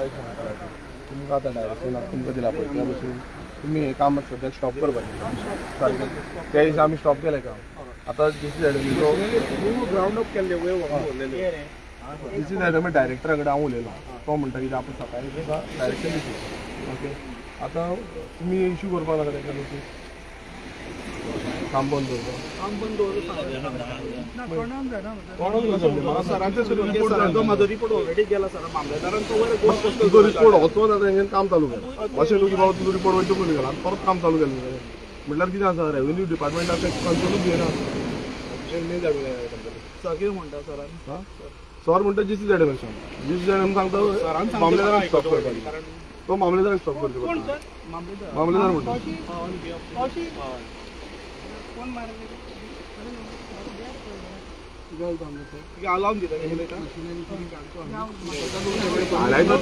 एक सांगता, तुमकां आतां डायरेक्शन तुमकां दिला पळय त्या भशेन तुमी हें काम सद्याक स्टॉप करपाचें सारकें. त्या दिसा आमी स्टॉप केलें काम. आतां जीसी झेडएमएचो ग्रावंड अप केल्ले जीसी झेडएमए डायरेक्टरा कडेन हांव उलयलो, तो म्हणटा कितें आपूण सकाळीं तुमकां डायरेक्शन दितलो. ओके, आतां तुमी इशू करपाक नाका तेका नोटीस, काम बंद दवरपाक. काम बंद दवरपाक म्हाजो रिपोर्ट ऑलरेडी गेला सर मामलेदारान, तुजो रिपोर्ट वचोन आतां हेंच्यान काम चालू केलें. अशें न्हू की बाबा तुजो रिपोर्ट वयता पयलीं गेला आनी परत काम चालू केलें म्हटल्यार कितें आसा, रेवेन्यू डिपार्टमेंटाक तें कंट्रोलूच घेयना. सर कितें म्हणटा सरान? सर म्हणटा जीसी झेडएमएक सांग, जीसी झेडएम सांगता मामलेदारान स्टॉप करपाक, तो मामलेदाराक स्टॉप करचो पडटा. मामलेदार म्हणटा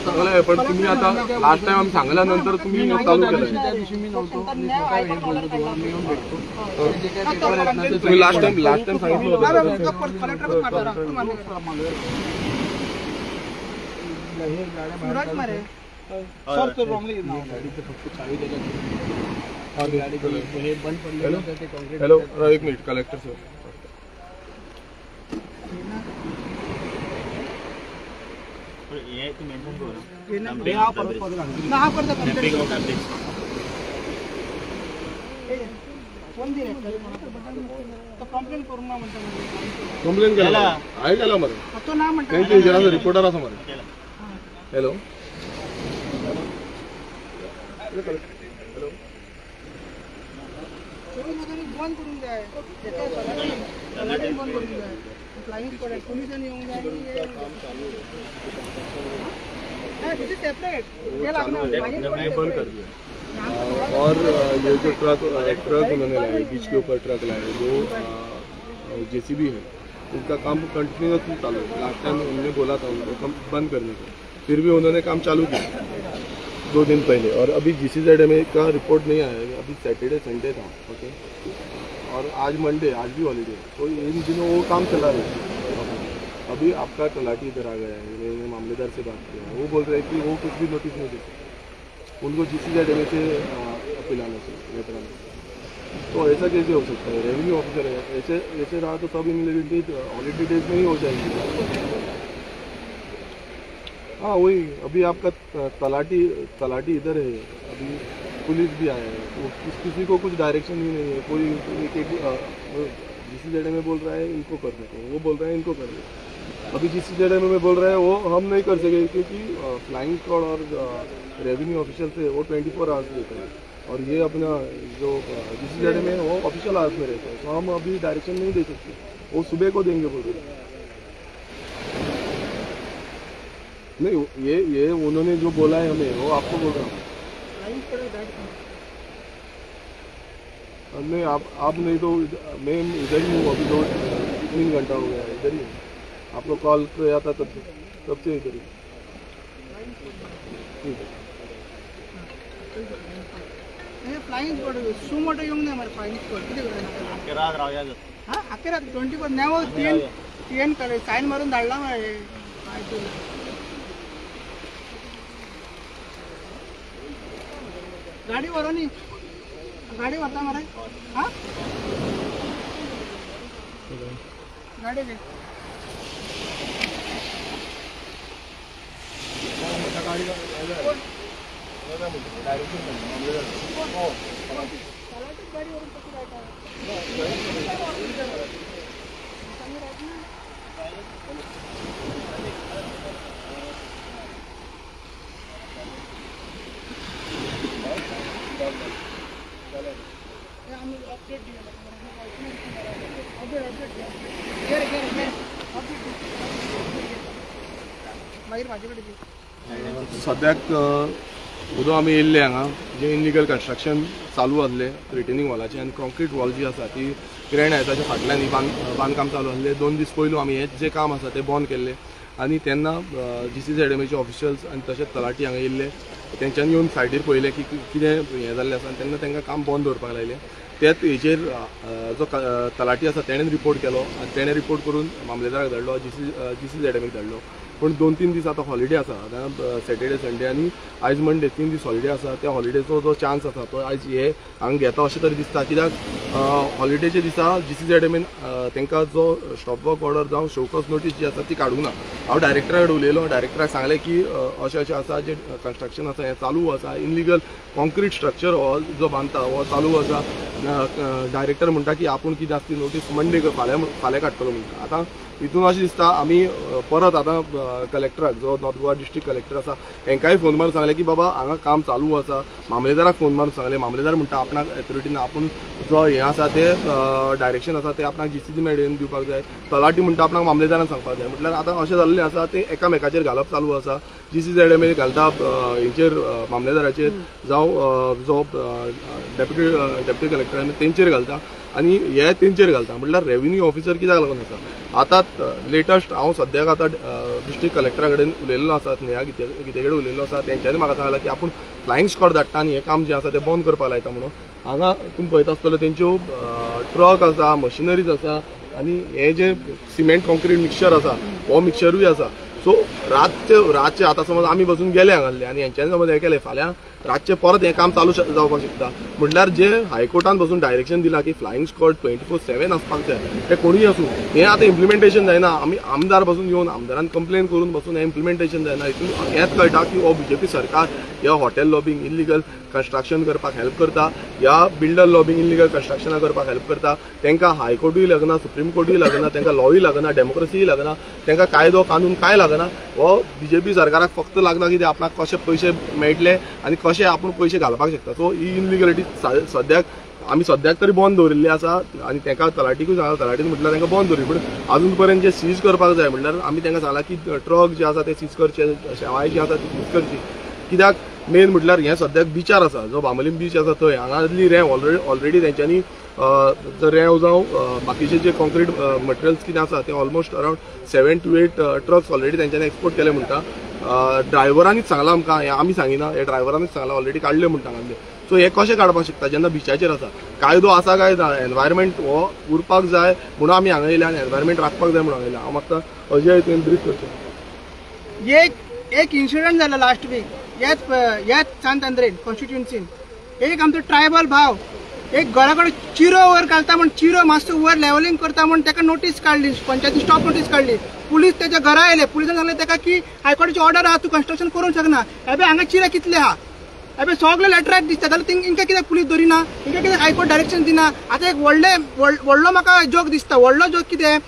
सगळें, पण तुम्ही आता लास्ट टाइम आमी सांगल्या नंतर तुम्ही चालू केलं. तुम्ही लास्ट टाइम सांगितलं होतं. हॅलो एक मिनिट कलेक्टर सर. कंप्लेन केला हांवें, केला मरे तेंचे हेजेर आसा, रिपोर्टर आसा मरे. हॅलो हॅलो बंद करूंक जाय, बंद करूंक जाय, फ्लायिंग स्क्वॉड पुलिसान येवंक जाय. सेपरेट बंद कर दिया. और ये जो ट्रक उन्होंने लाए, बीच के ऊपर ट्रक लाए, जो जेसीबी है उनका काम कंटिन्यूसली चालू है. लास्ट टाइम उन्होंने बोला था उनको काम बंद करने को, फिर भी उन्होंने काम चालू किया 2 दिन पहले. और अभी जीसीजेडएमए का रिपोर्ट नहीं आया है. अभी सैटरडे संडे था, ओके, और आज मंडे, आज भी हॉलीडे है, तो इन दिनों वो काम चला रहे हैं. अभी आपका तलाटी इधर आ गया है, मैंने मामलेदार से बात किया है, वो बोल रहे हैं कि वो कुछ भी नोटिस नहीं दे सकते, उनको जीसीजेडएमए से अपील आना चाहिए, लेटर आना चाहिए. तो ऐसा कैसे हो सकता है? रेवेन्यू ऑफिसर है, ऐसे ऐसे रहा तो सब इन हॉलीडे डेज में ही हो जाएंगे. हाँ वही, अभी आपका तलाटी तलाटी इधर है, अभी पुलिस भी आया है, तो किसी को कुछ डायरेक्शन ही नहीं है. कोई एक एक जीसीजेडएमए में बोल रहा है इनको करने को, वो बोल रहा है इनको करने को. अभी जीसीजेडएमए में बोल रहे हैं वो हम नहीं कर सके क्योंकि फ्लाइंग स्क्वाड और रेवेन्यू ऑफिशियल से वो 24 आवर्स देते हैं, और ये अपना जो जीसीजेडएमए में वो ऑफिशियल आवर्स में रहते हैं, तो हम अभी डायरेक्शन नहीं दे सकते, वो सुबह को देंगे बोल रहे हैं. नहीं ये उन्होंने जो बोला है हमें वो आपको बोल रहा हूँ. नहीं आप नहीं तो मैं इधर ही हूँ अभी, 2-3 घंटा हो गया इधर ही हूँ. आपको कॉल किया था तब से इधर ही. ठीक है. फ्लाइंग स्क्वॉड सुमोटो येवंक ना मरे फ्लाइंग स्क्वॉड कितें करता? हां आखे रात 24 नेवो तीन सायन मारून धाडला मरे. गाडी व्हरो न्ही, गाडी व्हरता मरे. हां गाडी घे. सद्याक उदो आमी येयल्ले हांगा जे इनलिगल कन्स्ट्रक्शन चालू आसलें रिटेनिंग वॉलाचें आनी कॉन्क्रीट वॉल जी आसा ती ग्रँड हायताच्या फाटल्यान ही बांदकाम चालू आसलें. 2 दीस पयलू आमी हें जें काम आसा तें बंद केल्लें आनी तेन्ना जीसीझेडएमएचे ऑफिशियल्स आनी तशेंच तलाठी हांगा येयल्ले, तेंच्यांनी येवन सायडीर पळयलें की कितें हें जाल्लें आसा आनी तेन्ना तांकां काम बंद दवरपाक लायलें. त्याच हेजेर जो तलाठी आसा तेणेन रिपोर्ट केलो आनी तेणें रिपोर्ट करून मामलेदाराक धाडलो, जीसीझेडएमएक धाडलो. पूण 2-3 दीस आतां हॉलिडे आसा, आतां सॅटर्डे संडे आनी आयज मंडे 3 दीस हॉलिडे आसा. त्या हॉलिडेचो जो चान्स आसा तो आयज हे हांगा घेता अशें तरी दिसता, कित्याक हॉलिडेच्या दिसा GCZMA तांकां जो स्टॉप वर्क ऑर्डर जावं शोकॉज नोटीस जी आसा ती काडूंक ना. हांव डायरेक्टरा कडेन उलयलो, डायरेक्टराक सांगलें की अशें अशें आसा, जें कन्स्ट्रक्शन आसा हें चालू आसा, इनलिगल कॉन्क्रीट स्ट्रक्चर हो जो बांदता हो चालू आसा. डायरेक्टर म्हणटा की आपूण कितें आसा ती नोटीस मंडे फाल्यां काडटलो म्हणटा. आतां हितून अशें दिसता आमी परत आतां कलेक्टराक जो नॉर्थ गोवा डिस्ट्रिक्ट कलेक्टर आसा हेंकांय फोन मारून सांगलें की बाबा हांगा काम चालू आसा. मामलेदाराक फोन मारून सांगलें, मामलेदार म्हणटा आपणाक एथॉरिटी ना, आपूण जो हें आसा तें डायरेक्शन आसा तें आपणाक GCZMA दिवपाक जाय. तलाठी म्हणटा आपणाक मामलेदारान सांगपाक जाय. म्हटल्यार आतां अशें जाल्लें आसा तें एकामेकाचेर घालप चालू आसा. GCZMA घालता हेंचेर मामलेदाराचेर जावं जो डेप्युटी कलेक्टर तेंचेर घालता आनी हे तेंचेर घालता. म्हटल्यार रेवेन्यू ऑफिसर कित्याक लागून आसा. आतां लेटस्ट हांव सद्याक आतां डिस्ट्रिक्ट कलेक्टरा कडेन उलयल्लो आसा, स्नेहा गीते कडेन उलयल्लो आसा. तेंच्यांनी म्हाका सांगलां की आपूण फ्लायिंग स्क्वॉड धाडटा आनी हें काम जें आसा तें बंद करपाक लायता म्हणून. हांगा तुमी पळयता आसतलो तेंच्यो ट्रक आसा, मशिनरीज आसा आनी हें जें सिमेंट कॉन्क्रीट मिक्सचर आसा हो मिक्सचरूय आसा. सो रातचे आतां समज आमी बसून गेले हांगासरले आनी हेंच्यांनी समज हें केलें, फाल्यां रातचें परत हें काम चालू जावपाक शकता. म्हटल्यार जे हायकोर्टान बसून डायरेक्शन दिलां की फ्लायिंग स्क्वॉड 24/7 आसपाक जाय, तें कोणूय आसूं, हें आतां इम्प्लिमेंटेशन जायना. आमी आमदार बसून येवन आमदारान कंप्लेन करून बसून हें इम्प्लिमेंटेशन जायना. हितून हेंच कळटा की हो BJP सरकार ह्या हॉटेल लॉबिंग इल्लिगल कन्स्ट्रक्शन करपाक हेल्प करता, ह्या बिल्डर लॉबिंग इल्लिगल कन्स्ट्रक्शनां करपाक हेल्प करता. तांकां हायकोर्टूय लागना, सुप्रीम कोर्टूय लागना, तांकां लॉय लागना, डेमोक्रेसीय लागना, तांकां कायदो कानून कांय लागना. हो BJP सरकाराक फक्त लागना कितें आपणाक कशे पयशे मेळटले आनी कशे आपूण पयशे घालपाक शकता. सो ही इनलिगलिटी सद्याक आमी सद्याक तरी बंद दवरिल्ली आसा आनी तांकां तलाठीकूय सांगलां, तलाठीन म्हटल्यार तांकां बंद दवरी. पूण आजून पर्यंत जे सीज करपाक जाय म्हटल्यार आमी तांकां सांगलां की ट्रक जे आसा ते सीज करचे, शेवाय जी आसा ती सीज करची. कित्याक मेन म्हटल्यार हें सद्याक बिचार आसा, जो बांबोलीम बीच आसा थंय हांगासली रेंव ऑलरेडी तेंच्यांनी रेंव जावं बाकीचे जे कॉन्क्रीट मटेरियल्स कितें आसा ते almost around 7 to 8 trucks already तेंच्यांनी एक्सपोर्ट केले म्हणटा. ड्रायव्हरांनीच सांगलां आमकां, हें आमी सांगिना, हे ड्रायव्हरांनीच सांगलां ऑलरेडी काडले म्हणटा हांगासले. सो हें कशें काडपाक शकता जेन्ना बिचाचेर आसा? कायदो आसा काय ना, एनवायरमेंट हो उरपाक जाय म्हणून आमी हांगा येयल्या आनी एनवायरमेंट राखपाक जाय म्हणून हांगा येयल्या. हांव मागता अजय तुवें ब्रीफ करचें. एक इन्सिडंट जालो लास्ट वीक ह्याच सांत आंद्रेन कॉन्स्टिट्युन्सीन. एक आमचो ट्रायबल भाव एक घरा कडेन चिरो वर घालता म्हण, चिरो मातसो वर लेवलिंग करता म्हण ताका नोटीस काडली, पंचायती स्टॉप नोटीस काडली. पुलीस तेच्या घरा आयले, पुलिसान सांगलें ताका की हायकोर्टाची ऑर्डर आहा, तूं कन्स्ट्रक्शन करूंक शकना. अबे हांगा चिरे कितले आहा, अबे सगळे लेटराक दिसता, जाल्यार हिंका कित्याक पुलीस धरिना, हिंका कित्याक हायकोर्ट डायरेक्शन दिना. आतां एक व्हडलो म्हाका जोक दिसता, व्हडलो जोक कितें,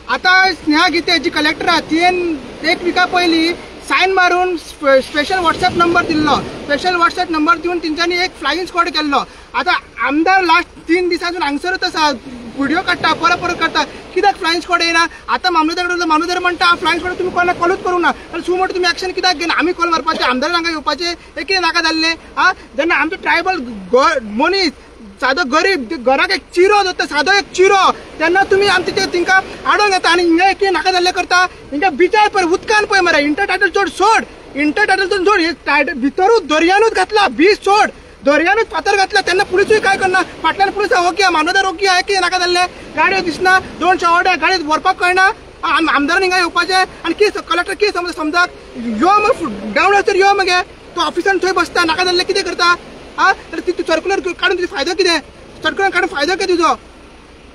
आतां स्नेहा गीते जी कलेक्टर आहा तिणें एक विका पयलीं सायन मारून स्पेशल व्हॉट्सएप नंबर दिल्लो, स्पेशल व्हॉट्सएप नंबर दिवन तेंच्यांनी एक फ्लायिंग स्क्वॉड केल्लो. आतां आमदार लास्ट 3 दिसांसून हांगसरूच आसा, व्हिडिओ काडटा, परत परत काडटा, कित्याक फ्लायिंग स्क्वॉड येयना. आतां मामलेदार कडेन मामलेदार म्हणटा फ्लायिंग स्क्वॉड तुमी कोणाक कॉलूच करूंक ना, जाल्यार सुमोटो तुमी एक्शन कित्याक घेना, आमी कॉल मारपाचें, आमदारान हांगा येवपाचें, हें कितें नाका जाल्लें. आं, जेन्ना आमचो ट्रायबल मनीस सादो गरीब घराक एक चिरो दवरता, सादो एक चिरो, तेन्ना तुमी आमचे ते तिंका आडोवन घेता आनी हिंगा कितें नाका जाल्लें करता. हिंगा बिचार पळय, उदकान पळय मरे, इंटर टायटल चोड सोड, इंटर टायटल सोड, हे भितरूच दर्यानूच घातला, बीच सोड, दर्यानूच फातर घातला. तेन्ना पुलिसूय काय करना, फाटल्यान पुलीस ओगी, मामलेदार ओगी, हें कितें नाका जाल्लें. गाडयो दिसना, 2 शेवाड्या गाडयेत व्हरपाक कळना. आमदारान हिंगा येवपाचें आनी कितें कलेक्टर कितें समज समजाक यो मगे ग्रावंडार तर यो मगे, तो ऑफिसान थंय बसता, नाका जाल्लें कितें करता. आं, तर ती सर्कुलर काडून तुजो फायदो कितें, सर्कुलर काडून फायदो कितें तुजो.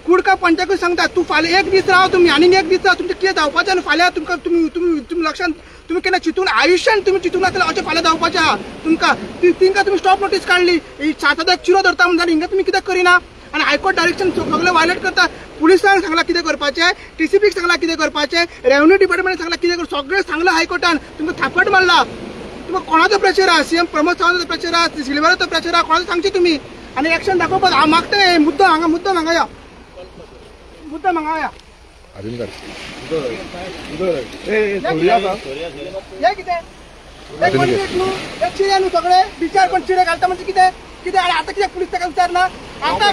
कुडका पंचायतूय सांगता तूं फाल्यां एक दीस राव, तुमी आनीक एक दीस राव, तुमचें कितें जावपाचें आनी फाल्यां तुमकां तुमी तुमी तुमी लक्षान तुमी केन्ना चिंतून आयुश्यान तुमी चिंतून नासतलें अशें फाल्यां जावपाचें आहा तुमकां. तिंकां तुमी स्टॉप नोटीस काडली, 7 चिरो धरता म्हणून जाल्यार हिंगा तुमी कित्याक करिना. आनी हायकोर्ट डायरेक्शन सगळें वायलेट करता. पुलिसांक सांगलां कितें करपाचें, TCPक सांगलां कितें करपाचें, रेव्हन्यू डिपार्टमेंटाक सांगलां कितें कर, सगळें सांगलां हायकोर्टान. तुमकां थापट मारला, तुमकां कोणाचो प्रेशर आहा, CM Pramod सावंताचो प्रेशर आहा, सिल्वेराचो प्रेशर आहा, कोणाचो सांगचें तुमी. आनी एक्शन दाखोवपाक हांव मागता, मुद्दो हांगा, मुद्दो हांगा या, मुद्दो हांगा या. हे कितें न्हू, चिरे न्हू सगळे बिचार कोण चिरे घालता म्हणजे कितें कितें. आनी आतां कित्याक पुलीस ताका विचारना, आतां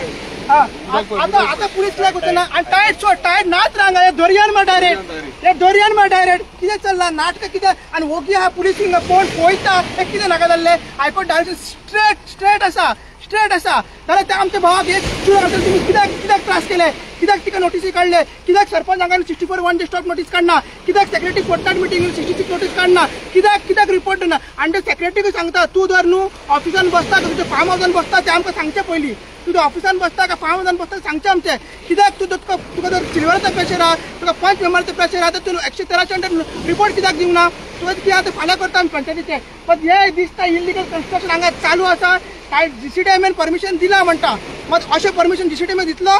आतां आतां पुलीस कित्याक वचना. आनी टायट सोड, टायट नाच रांगा, हे दर्यान मार डायरेक्ट, हे दर्यान मार डायरेक्ट, कितें चल्लां नाटकां कितें. आनी ओगी आहा पुलीस हिंगा कोण पळयता, हें कितें नाका जाल्लें. हायकोर्ट डायरेक्शन स्ट्रेट स्ट्रेट आसा, स्ट्रेट आसा. जाल्यार त्या आमच्या भावाक एक चिरो घालता, तुमी कित्याक कित्याक त्रास केले. कित्याक तिका नोटीसी काडले? कित्याक सरपंच हांगा 64(1) स्टॉप नोटीस काडना? कित्याक सेक्रेटरी फोर्टनायट मिटींग 66 नोटीस काडना? कित्याक कित्याक रिपोर्ट दिना? आनी ते सेक्रेटरीक सांगता तूं जर न्हू ऑफिसान बसता, तुमच्या फार्म हावसान बसता ते आमकां सांगचें पयलीं. तुझ्या ऑफिसान बसता का फार्म हावसान बसता सांगचें आमचें. कित्याक तूं तुका जर सिल्वराचो प्रेशर आहा, तुका पंच मेंबराचो प्रेशर आहा, तर तूं 113 अंडर रिपोर्ट कित्याक दिवंक ना? तुवें कितें आतां फाल्यां करता आमी पंचायतीचें. पण हे दिसता इल्लिगल कन्स्ट्रक्शन हांगा चालू आसा. कांय GCDMN permission दिलां म्हणटा, मात अशें परमिशन GCDMN दितलो?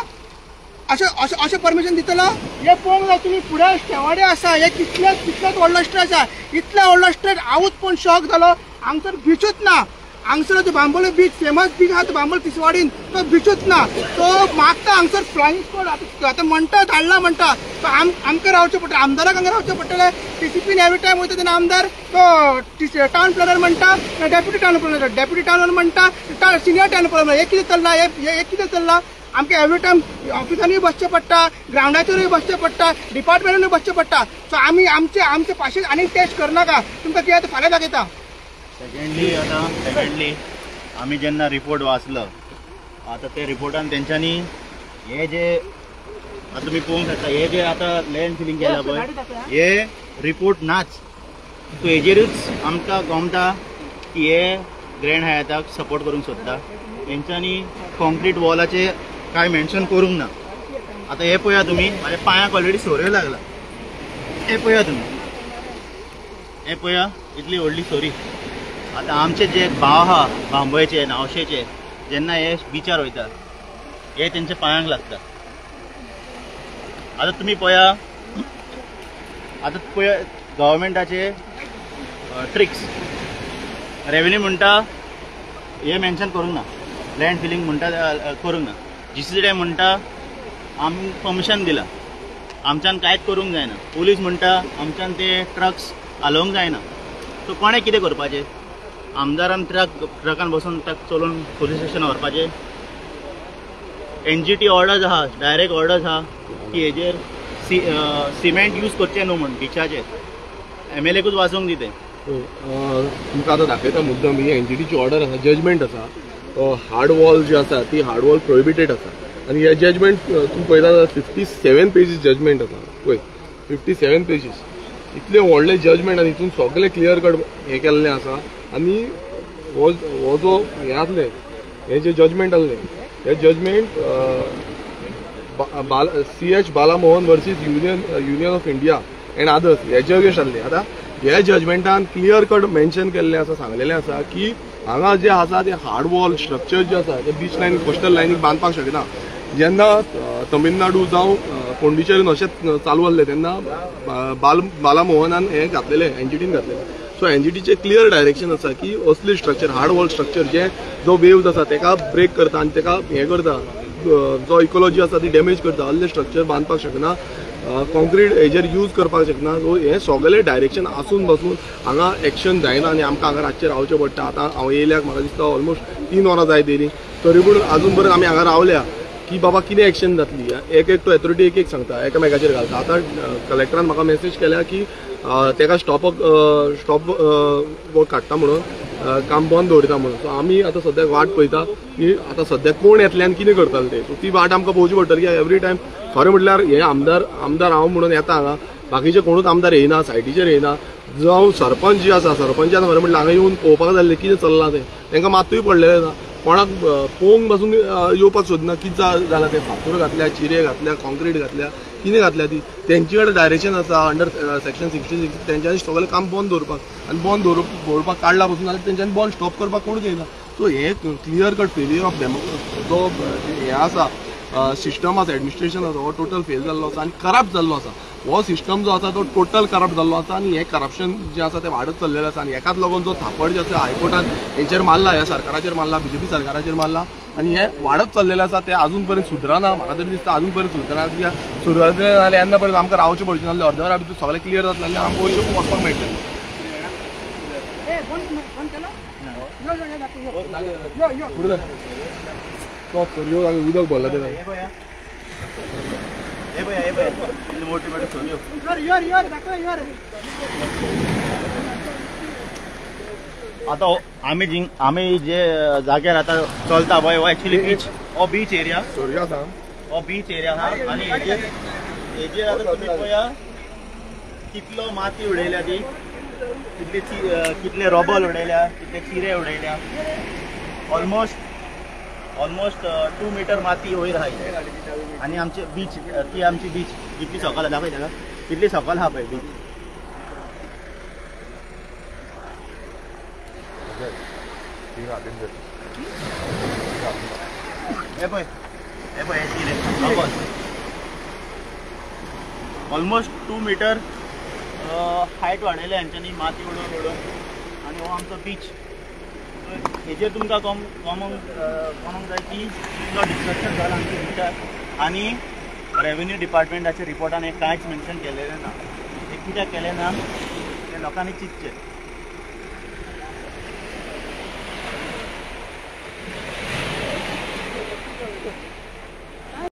अशें अशें अशें परमिशन दितलो? हे पळोवंक जाय तुमी फुडें शेवाडे आसा, हे कितलेच कितलेच व्हडलो स्ट्रेच आसा. इतलो व्हडलो स्ट्रेच हांवूच पण शॉक जालो. हांगसर बिचूच ना. हांगसर जो बांबोळे बीच फेमस बीच आहा तो बांबोळे तिसवाडीन तो बिचूच ना. तो मागता हांगसर फ्लायिंग स्क्वॉड आतां म्हणटा धाडला म्हणटा. तो आमकां रावचें पडटलें, आमदाराक हांगा रावचें पडटलें. TCPन एवरी टायम वयता तेन्ना आमदार तो टावन प्लॅनर म्हणटा, deputy town planner, deputy town म्हणटा सिनियर टावन प्लॅनर. हे कितें चल्लां? हे कितें चल्लां? आमकां एवरी टायम ऑफिसांनीय बसचें पडटा, ग्रावंडाचेरूय बसचें पडटा, डिपार्टमेंटानूय बसचें पडटा. सो आमी आमचे आमचे पाशेन आनीक टेस्ट करनाका. तुमकां कितें आतां फाल्यां दाखयता. सेकंडली आतां सेकंडली आमी जेन्ना रिपोर्ट वाचलो आतां ते रिपोर्टान तेंच्यांनी हे जे आतां तुमी पळोवंक शकता हे जे आतां लँड फिलींग केला पळय हे रिपोर्ट नाच. सो हेजेरूच आमकां गमता की हे ग्रँड हायाताक सपोर्ट करूंक सोदता. तेंच्यांनी कॉन्क्रीट वॉलाचे कांय मेन्शन करूंक ना. आतां हे पळया तुमी, म्हाज्या पांयाक ऑलरेडी सोऱ्यो लागला. हे पळया तुमी, हे पळया इतली व्हडली सोरी. आतां आमचे जे भाव आहा बांबोळेचे नावशेचे जेन्ना हे बिचार वयता हे तेंच्या पांयांक लागता. आतां तुमी पळया, आतां पळया गव्हर्मेंटाचे ट्रिक्स. रेवेन्यू म्हणटा हे मेन्शन करूंक ना, लँड फिलींग म्हणटा करूंक ना, GCD म्हणटा आमी परमिशन दिलां आमच्यान कांयच करूंक जायना, पोलीस म्हणटा आमच्यान ते ट्रक्स हालोवंक जायना. सो कोणें कितें करपाचें? आमदारान ट्रकान बसून ट्रक चलोवन पोलीस स्टेशन व्हरपाचें? NGT orders आहा, डायरेक्ट ऑर्डर्स आहा की हेजेर सिमेंट यूज करचें न्हू म्हण बिचाचेर. MLAकूच वाचोवंक दी तें. तुमकां आतां दाखयता मुद्दम. ही NGTची ऑर्डर आसा, जजमेंट आसा. हार्ड वॉल जी आसा ती हार्ड वॉल प्रोहिबिटेड आसा. आनी हे जजमेंट तुमी पळयता जाल्यार 57 पेजीस जजमेंट आसा. पळय 57 पेजीस इतलें व्हडलें जजमेंट आनी हितून सगळें क्लियर कट हें केल्लें आसा. आनी हो जो हें आसलें, हें जें जजमेंट आसलें, हें judgement CH Bala Mohan versus Union of India and others हेजे अगेन्स्ट आसलें. आतां ह्या जजमेंटान क्लियर कट मेन्शन केल्लें आसा, सांगलेलें आसा की हांगा जे आसा ते हार्ड वॉल स्ट्रक्चर जे आसा ते बीच लायन कोस्टल लायनीक बांदपाक शकना. जेन्ना तमिळनाडू जावं पोंडिचेरीन अशेंच चालू आसलें तेन्ना बाला मोहनान हें घातलेलें, NGTन घातलेलें. सो NGTचें क्लियर डायरेक्शन आसा की असली स्ट्रक्चर हार्ड वॉल स्ट्रक्चर जे जो वेव्ज आसा तेका ब्रेक करता आनी तेका हें करता, जो इकोलॉजी आसा ती डॅमेज करता, असलें स्ट्रक्चर बांदपाक शकना, कॉन्क्रीट हेजेर यूज करपाक शकना. सो हें सगळें डायरेक्शन आसून बसून हांगा एक्शन जायना आनी आमकां हांगा रातचें रावचें पडटा. आतां हांव येयल्याक म्हाका दिसता ऑलमोस्ट 3 वरां जायत येयलीं, तरी पूण आजून पर्यंत आमी हांगा रावल्या की बाबा कितें एक्शन जातली. एक एकटो एथॉरिटी एक एक सांगता, एकामेकाचेर घालता. आतां कलेक्टरान म्हाका मॅसेज केल्या की तेका स्टॉप वर्क काडटा म्हणून, काम बंद दवरिता म्हणून. सो आमी आतां सद्याक वाट पळयता की आतां सद्याक कोण येतले आनी कितें करतले ते. सो ती वाट आमकां पळोवची पडटली की एवरी टायम. खरें म्हटल्यार हे आमदार हांव म्हणून येता हांगा, बाकीचे कोणूच आमदार येयना, सायटीचेर येयना. जावं सरपंच जे आसा सरपंचान खरें म्हटल्यार हांगा येवन पळोवपाक जाल्लें कितें चल्लां तें, तांकां मात्तूय पडलेलें ना. कोणाक पळोवंक पासून येवपाक सोदना कितें जालां तें. फातर घातल्या, चिरे घातल्या, कॉन्क्रीट घातल्या, कितें घातल्या ती तेंचे कडेन डायरेक्शन आसा अंडर सेक्शन 66 तेंच्यांनी सगळें काम बंद दवरपाक. आनी बंद दवरपाक काडला पसून जाल्यार तेंच्यांनी बंद स्टॉप करपाक कोणूच येयना. सो हें clear cut failure of जो हें आसा सिस्टम आसा, एडमिनिस्ट्रेशन आसा, हो टोटल फेल जाल्लो आसा आनी करप्ट जाल्लो आसा. हो सिस्टम जो आसा तो टोटल करप्ट जाल्लो आसा आनी हें करप्शन जें आसा तें वाडत चल्लेलें आसा. आनी हेकाच लागून जो थापड जे आसा हायकोर्टान हेंचेर मारला, ह्या सरकाराचेर मारला, BJP सरकाराचेर मारला आनी हें वाडत चल्लेलें आसा. तें आजून पर्यंत सुदरना, म्हाका तरी दिसता आजून पर्यंत सुदरना. कित्याक सुदरलें जाल्यार येन्ना पर्यंत आमकां रावचें पडचें नासलें. अर्द्या वरा भितर सगळें क्लियर जातलें जाल्यार आमकां वयचें वचपाक मेळटलें. उदक भरलां तें. आतां आमी जे जाग्यार आतां चलता पळय हो एक्चुअली बीच, हो बीच एरिया. सोरयो आसा, हो बीच एरिया आहा आनी हेजेर आतां तुमी पळया कितलो माती उडयल्या ती, कितले कितले रोबल उडयल्या, कितले चिरे उडयल्या. ऑलमोस्ट ऑलमोस्ट 2 मिटर माती वयर आहा. आनी आमचे बीच, ती आमची बीच कितली सकयल दाखय ताका, कितली सकयल आहा पळय बीच. हे पळय, हे पळय, हे चिरे rubble ऑलमोस्ट 2 मिटर हायट वाडयल्या हेंच्यांनी माती उडोवन उडोवन. आनी हो आमचो बीच. हेजेर तुमकां कळोंक जाय की कितलो डिस्ट्रक्शन जाला आमच्या बिचार. आनी रेवेन्यू डिपार्टमेंटाच्या रिपोर्टान हें कांयच मेन्शन केलेलें ना. हें कित्याक केलें ना तें लोकांनी चिंतचें.